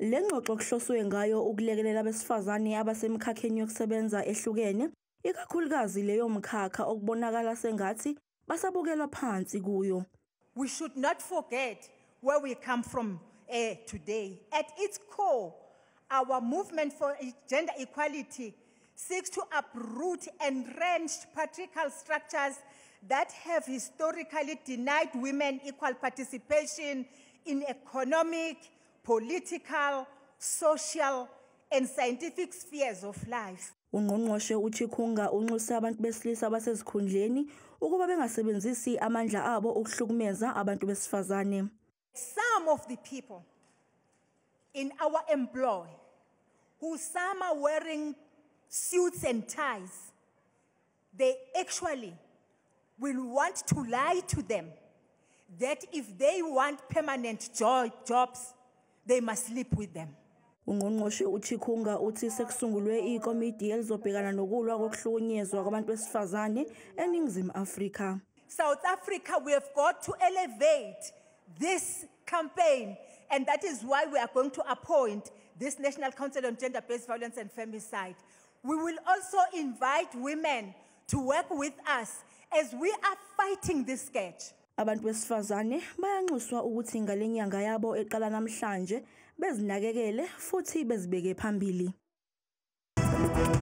Le ngxoxo kuhloswe ngayo ukulekelela abesifazane abasemkhakheni yokusebenza ehlukene, ikakhulukazi leyo mkhakha okubonakala sengathi basabukelwa phansi kuyo. We should not forget where we come from today. At its core, our movement for gender equality seeks to uproot entrenched patriarchal structures that have historically denied women equal participation in economic, political, social, and scientific spheres of life. Ungqongqoshe uChikunga unxuse abantu besilisa abasezikhundleni ukuba bengasebenzisi amandla abo ukuhlukumeza abantu besifazane. Some of the people in our employ, who some are wearing suits and ties, they actually will want to lie to them that if they want permanent jobs, they must sleep with them. Ungqongqoshe uChikunga uthi sekusungulwe ikomidi elizobhekana nokulwa kokuhlukunyezwa kwabantu besifazane eNingizimu Afrika. South Africa, we have got to elevate this campaign, and that is why we are going to appoint this National Council on Gender-Based Violence and Femicide. We will also invite women to work with us as we are fighting this scourge. Abantu besifazane bayanxuswa ukuthi ngalenyanga yabo eqala namhlanje bezinakekele futhi bezibeke phambili.